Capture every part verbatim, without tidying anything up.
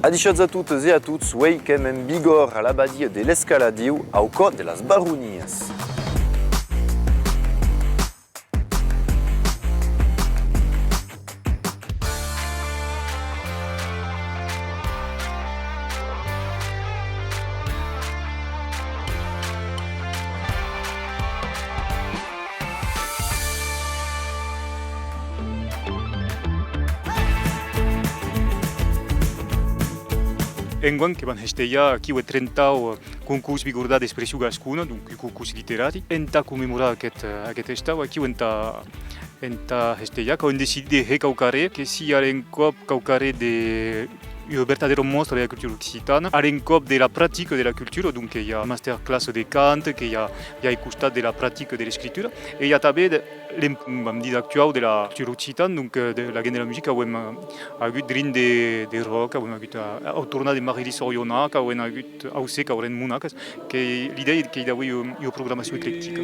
Adishatz a totas e a tots, uei qu'èm en Bigòrra, a l'abadia de l'Escaladiu, au còr de las Baronias. Enguan que van hestejar aquiu eth trentau concors bigordan d'expression gascona, donc un concors literari. Entà commemorar aqueth, aqueth hestau, aquiu entà, entà hestejar, qu'avem decidit de hèr quauquarren que sia a l'encòp quauquarren de ua vertadèra mòstra de la cultura occitana, a l'encòp de la practica de la cultura, donc que i a masterclass de cant, que i a, i a eth costat de la practica de l'escritura, e i a tanben de, l'empunt, vam dire, actuau de la cultura occitana, donc, eh, de, laguens de la musica, auem, eh, agut drin de, de rock, auem agut a, au tornar de Marilisa Orionaca, auem agut au ser qu'aurem monacas, que l'idèia qu'ei d'aver ua, ua programacion eclectica.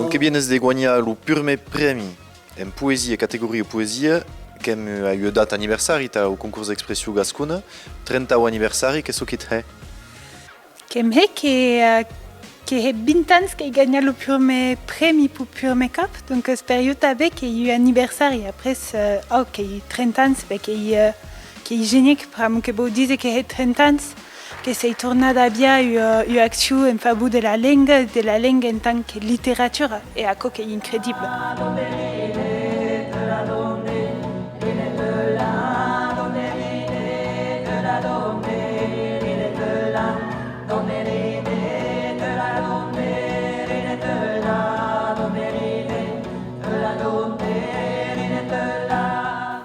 Donc que vienes de guanhar lo purmèr prèmi en poesia, categoria poesia, qu'èm a ua data aniversari tau concors d'expression gascona, trentau aniversari, qu'ei çò que't hè? Que'm hè que, eh, que hè vint ans qu'èi ganhat lo purmèr prèmi peu purmèr còp, donc, eh, per jo tanben qu'ei un aniversari. Après, eh, ò, qu'èi trenta ans, ben, qu'ei, eh, qu'ei genic, pr'amor que vòu díser que hè trenta ans que s'ei tornada aviá ua, ua accion en favor de la lenga, de la lenga en tant que literatura, e aquò qu'ei incredible.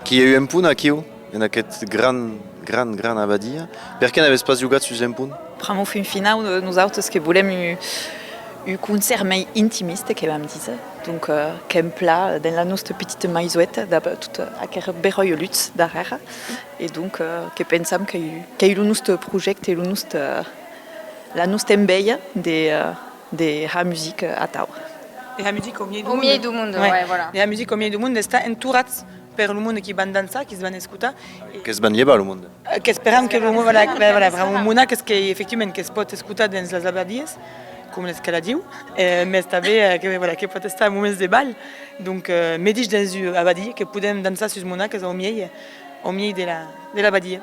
Qu'i a un empunt aquiu, en aqueth gran, gran, gran abadia. Perqué n'avètz pas jogat sus empunt? Pr'amor fin finau, eh, nosautes que volem un, un concèrt mei intimiste, que vam díser. Donc, eh, qu'èm plan dens la nosta petita maisoeta, dab tot aqueth beròi lutz darrèra. E donc, eh, que pensam qu'ei, qu'ei lo noste projècte, lo noste, la nosta enveja de, eh, de har musica atau. De har musica au miei deu monde. Au miei deu monde, ouais, voilà. De har musica au miei deu monde, d'estar entorats per lo monde qui van dançar, qui's van escotar. Que's van lhevar, lo monde. Eh, qu'esperam que lo monde, voilà, ben, voilà, vraiment, un monacas que, efectivament, que's pòt escotar dens las abadias, com l'Escaladiu, eh, mès tanben, eh, que, voilà, que pòt estar a moments de bal. Donc, eh, medish dens ua abadia, que podem dançar sus monacas au miei, au miei de la, de l'abadia.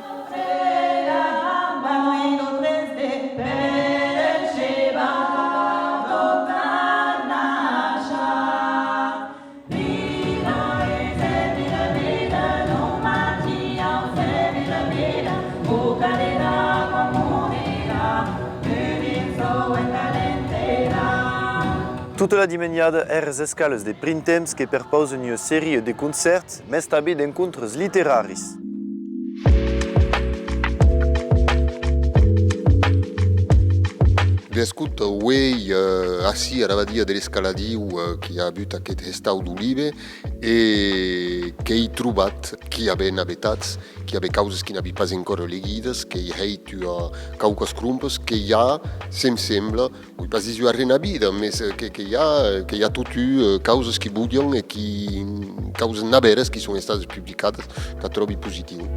Tota la dimenjada, hèr es escalas de Printemps que perpausan ua seria de concèrts, mès tanben d'encontres literaris. D'escota, uei, eh, ací, a l'abadia de l'Escaladiu, eh, qu'i a avut aqueth hestau d'olive, e qu'èi trobat qu'i avè navetats, qu'i avè causas qui n'aví pas encòra leguidas, qu'èi hèit ua, quauquas crompas, que i a, se'm sembla, voi pas díser ua renavida, mès, eh, que, que i a, que i a totun, eh, causas qui bolhan e qui, causas navèras qui son estadas publicadas, qu'ac tròbi positiu.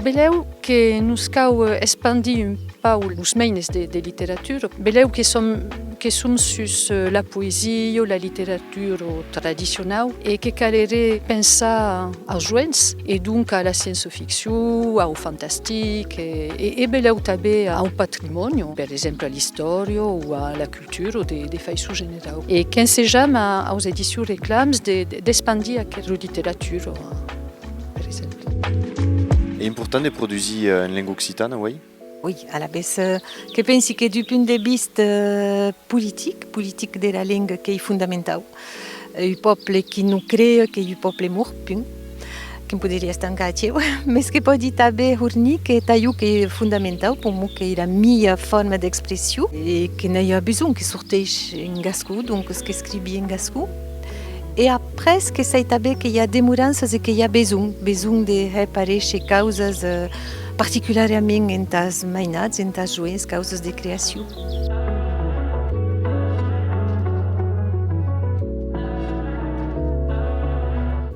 Belèu que nos cau, eh, espandir un pauc los mèines de, de literatura. Belèu que som, que som sus, eh, la poesia, la literatura tradicionau, e que caleré pensar aus joens, e donc a la sciença-ficcion, au fantastic, e, e, e belèu tanben au patrimòni, per exemple a l'istòria o a la cultura de, de faiçon generau. E qu'ensejam a, aus edicions Reclams de, de, d'espandir aquera literatura, per exemple. Ei important de produsir, eh, en lenga occitana, uei? Oui, alavetz, eh, que pensi que d'un punt de vista, eh, politic, politic de la lenga, qu'ei fondamentau. Eh, un pòble qui non crea, qu'ei un pòble mòrt, punt. Que'm poderia estancar aciu, mès que pòdi tanben hornir que tà jo qu'ei fondamentau, pr'amor qu'ei la mia forma d'expression, e que n'ai a besonh, que sorteish en gascon, donc qu'escrivi en gascon. E après, que sai tanben que i a demoranças e que i a besonh, besonh de hèr paréisher causas, eh, Particularament entàs mainats, entàs joens, causas de creacion.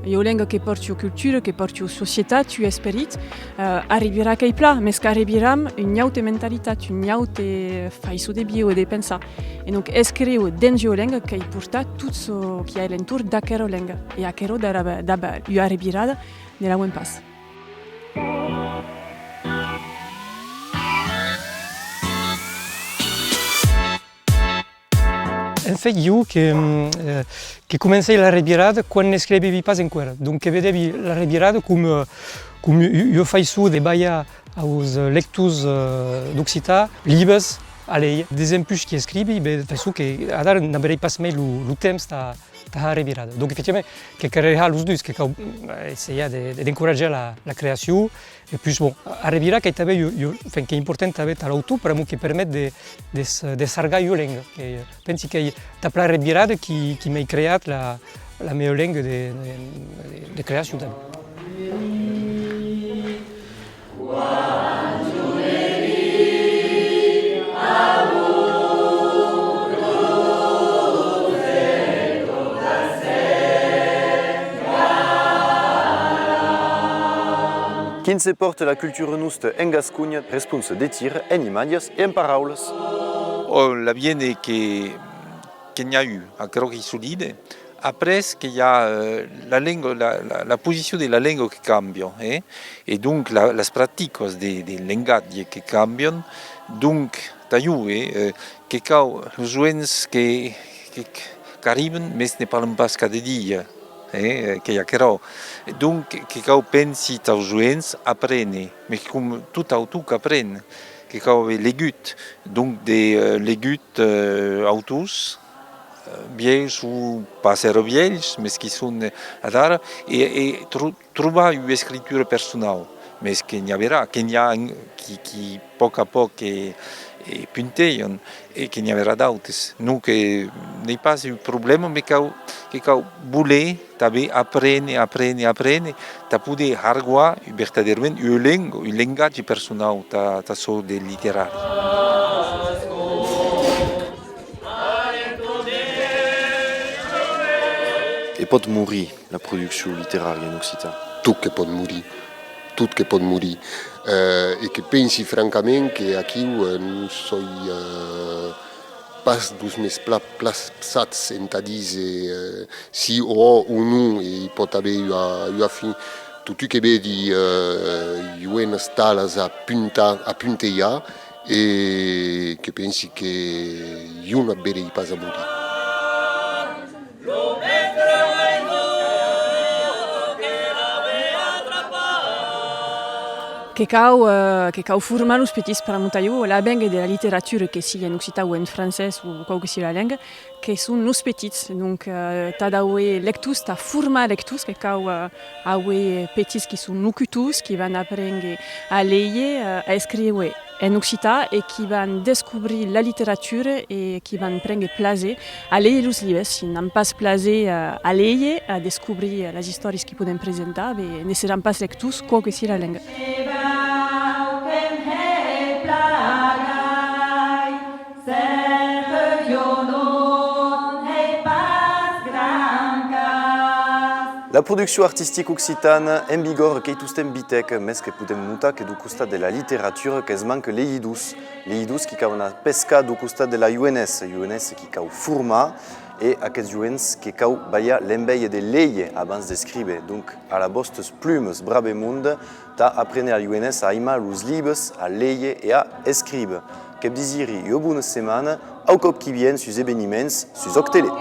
Ua lenga que pòrti ua cultura, que pòrti ua societat, un esperit, eh, arribirà qu'ei plan, mès qu'arribiram un aute mentalitat, un aute faiçon de víuer, de pensar. E donc, escríuer dens ua lenga qu'ei portar tot çò qui a a l'entorn d'aquera lenga. E aquerò dab, dab ua arrebirada ne l'auem pas. En fèit, jo que, eh, que comencèi l'arrebirada quan n'escrivevi pas enqüèra. Donc que vedevi l'arrebirada com, eh, com u-, ua faiçon de balhar aus lectors, eh, d'occitan libes a léger. Desempuish qui escrivi, ben, faiçon que adara n'averèi pas mei lo, lo temps tà, tà arrebirada. Donc, efectivament, que cal har los dus, que cau, eh, essajar de, de, d'encoratjar la, la creacion, e puish, bon, arrevirar qu'ei tanben, jo, jo, enfin, qu'ei important tanben tà l'autor, pr'amor que permet de, de s-, de sargar ua lenga. Que, eh, pensi qu'ei tà plan arrevirada qui, qui m'èi creat la, la mea lenga de, de, de creacion tanben. Quin se pòrta la cultura nosta en Gasconha? Responsa de Tir en imatges e en paraulas. Ò, l'aviéner que, que n'i a un, aquerò qu'ei solide. Après, que i a, eh, la lenga, la, la, la posicion de la lenga que càmbia, eh? E donc la, las practicas de, de lengatge que càmbian. Donc, tà jo, eh, eh, que cau los joens que, que, qu'arriban, mès ne parlan pas cada dia, eh, qu'ei aquerò. Donc, que cau, pensi, taus joens, apréner, mès com tot autor qu'apren, que cau aver legut, donc de, eh, legut, eh, autors, eh, vielhs o pas èra vielhs, mès qui son, eh, adara, e, e tro-, trobar ua escritura personau, mès que n'i averà, que n'i a en-, qui, qui pòc a pòc e, e puntejan, e que n'i averà d'autes. Non que n'ei pas un problèma, mès cau, que cau voler tanben apréner, apréner, apréner, tà poder harguar vertadèrament ua lenga, un lengatge personau tà, tà çò de literari. E pòt morir la produccion literària en occitan? Tot que pòt morir, tot que pòt morir. Eh, e que pensi francament que aquiu, eh, non soi, eh, pas dos mès pla-, plaçats entà díser, eh, si o, o non, e i pòt aver ua, ua fin. Totun que vedi, eh, joenas talas a puntar, a puntejar, e que pensi que jo n'ac verèi pas a morir. Que cau, eh, que cau formar los petits, pr'amor tà jo, l'avénguer de la literatura, que sigue en occitan o en francés o quau que sigue la lenga, que son los petits. Donc, eh, tà d'aver lectors, tà formar lectors, que cau, eh, aver petits qui son locutors, qui van aprénguer a léger, eh, a escríuer en occitan e qui van descobrir la literatura e qui van prénguer plaser a léger los libes. Si n'an pas plaser, eh, a léger, a descobrir, eh, las istòrias qui podem presentar, ben, ne seràn pas lectors, quau que sigue la lenga. La produccion artistica occitana en vigor qu'ei tostemps vitèca, mès que podem notar que deu costat de la literatura que's manca legidors, legidors qui cau anar pescar deu costat de la joenessa, joenessa qui cau formar, e aqueths joens que cau balhar l'envèia de léger abans d'escríver. Donc, a las vòstas plumas, brave monde, tà apréner a joenessa a aimar los libes, a léger e a escríver. Que'vs desiri ua bona setmana, au còp qui vien sus Eveniments, sus Òc Tele.